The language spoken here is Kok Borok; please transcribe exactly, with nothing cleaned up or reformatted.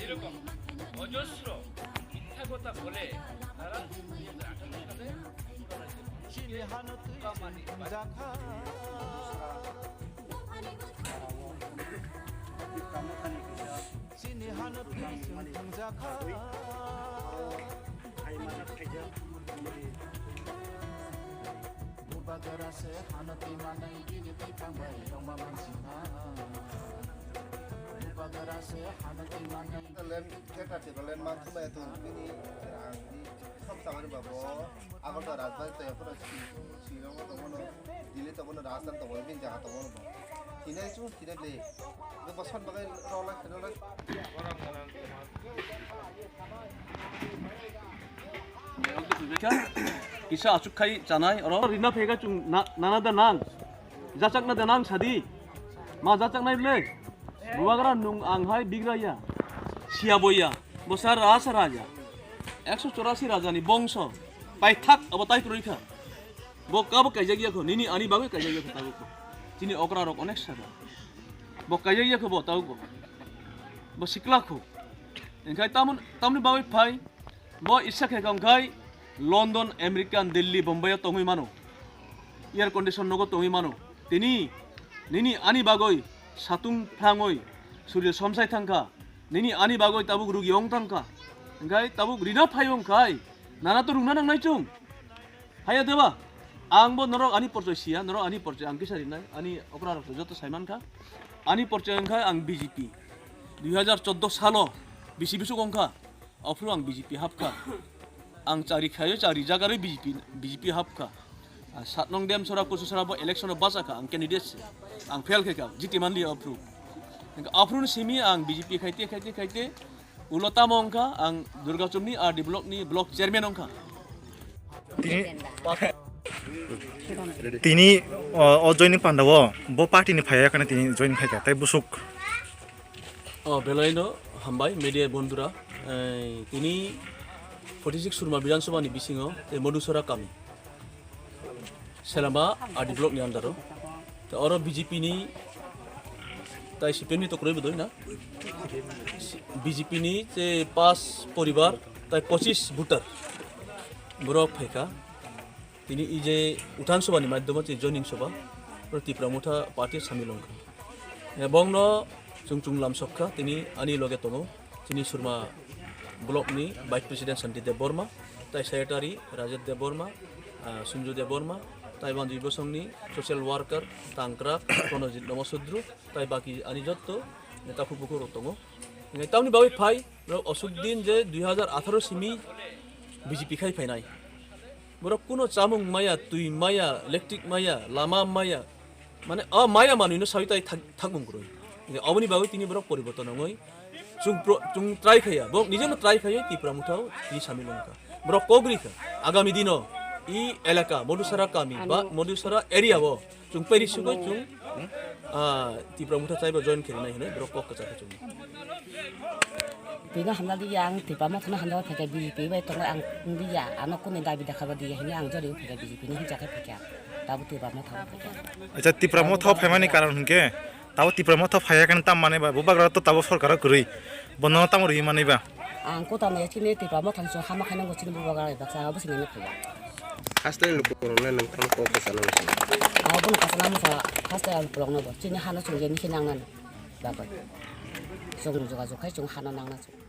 এইরকম অজস্র মিথ্যা কথা বলে তারা নিজেদের আঠারো সালে Chini hano twi chwng thwngjakha. Bubagra se hano twi manai bini twi thangbai tongma mansinai. Bubagra se hano twi manai. Land, theta theta land man thumai tu bini rang ni. Thok samani babo, Agartala Rajbari tei aphuru si-, Shillong o tongmano, Delhi tongmano, Rajasthan tongmano, bini jaga tongmano bo. Tini ai chwng tini le. Bo bosan bagai rwlai, rwlai. Kisa achuk khai chanai oro. Rina phega chwng na, nana da nang. Jachakna da nang sadi. Ma jachaknai ble. Bubagra nung ang hai bigra ya. Siya boya. Bo sa rasa raja. Ekso chorasi raja ni bongso. Paithak abo tai kwrwi kha. Bo kabo kaijak ya kho. Nini ani bagwi kaijak ya kho tabuk bo. Chini okra rok onek sada. Bo kaijak ya kho bo tabuk bo. Bo sikla kho. Engkhai tamon, tamni bagwi phai. Bo isa khe kha wngkhai London, American, Delhi, Bombay o tongwi mano. Air condition nogo tongwi mano. Tini nini ani bagwi satung phrangwi surya somsai thangkha. Nini ani bagwi tabuk rugi ong thangkha. Wngkhai tabuk rina phai wngkhai nana to rungna nangnai chwng. Haya deba, ang bo norok ani porchoi siya, norok ani porchoi ang kisa rinai, ani okra rok joto saiman kha. Ani porchoi wngkha ang B J P. Dui hajar chordo salo bisi bisuk wngkha. Aphuru ang B J P hapkha. Ang chari khayo, chari jagarwi B J P, B J P hapkha. Ah, sat nong Demsora, Kuchusora bo election o bachakha, ang candidate se. Ang fail khaikha, jiti manliya aphuru. Aphuru ni simi ang B J P khaite, khaite, khaite, ulo tamo wngkha, ang Durgachumni R D block ni block chairman wngkha. Tini, tini, o, o joining panda o, bo party ni phaiya kana tini join khaikha, tai busuk. O, belai no hambai, media bondhura. Ei, tini forty six Surma Bidhan Sabha ni bisingo, tei Madhusora kami. Selamba R D block ni under o. Tei oro B J P ni, tai C P M ni to kwrwi bo doi na. B J P ni tei pas poribar, tai pochis voter. Borok phaikha. Tini i je Uthan Sabha ni madhyamo tini joining sabha, oro Tipra Motha party samil wngkha. Ebong no chwng chwng lam sokha, tini ani loge tongo, tini Surma block ni vice president Santi Deb Borma, tai secretary Rajat Deb Borma, ah, Sunju Deb Borma, tai Banjui Bosong ni social worker Tangkra Pranojit Nomo Sudru, tai baki ani jotto neta phuphuku rok tongo. Hingke tamni bagwi phai, borok osuk din je dui hajar atharo simi B J P khai phainai. Borok kuno chamung maya, twi maya, electric maya, lama maya, mane o maya manwino sawi tai thak-, thakmung kwrwi. Hingke oboni bagwi tini borok poriborton wngwi chwng pro-, chwng try khaiya, borok nijeno try khaiwi Tipra Mothao tini samil wngkha. Borok kok rikha, agami dino i elaka, Madhusara kami ba Madhusara area o Chwng peri sugoi chwng, ah, Tipra Motha chaibo join khe rinai hinwi borok kok kwchak khe chwng. Tino hamna diya ang Tipra Motha no hamjak phaikha B J P bai tongo ang diya ano kuni dabi dakha ba diya hinwi ang jori phaikha B J P ni hinjak khe phaikha tabo Tipra Motha o phaikha. Acha Tipra Motha o phaimani karon hinkhe tabo Tipra Motha phaiya khe tam manwi ba bubagra to tabo sorkar o kwrwi bono tamo rwi manwi ba. Ang kota no chini Tipra Motha ni chwng hama khainang bo chini bubagra bai baksa abo sinini phaiya. Haste lukurokno nang tamo kok bwsano muchung. Abo no kasana musa haste ang lukurokno bo chini hano chwng je nisi nangnani bagwi. Chwng jogajog khai chwng hano nangna chwng.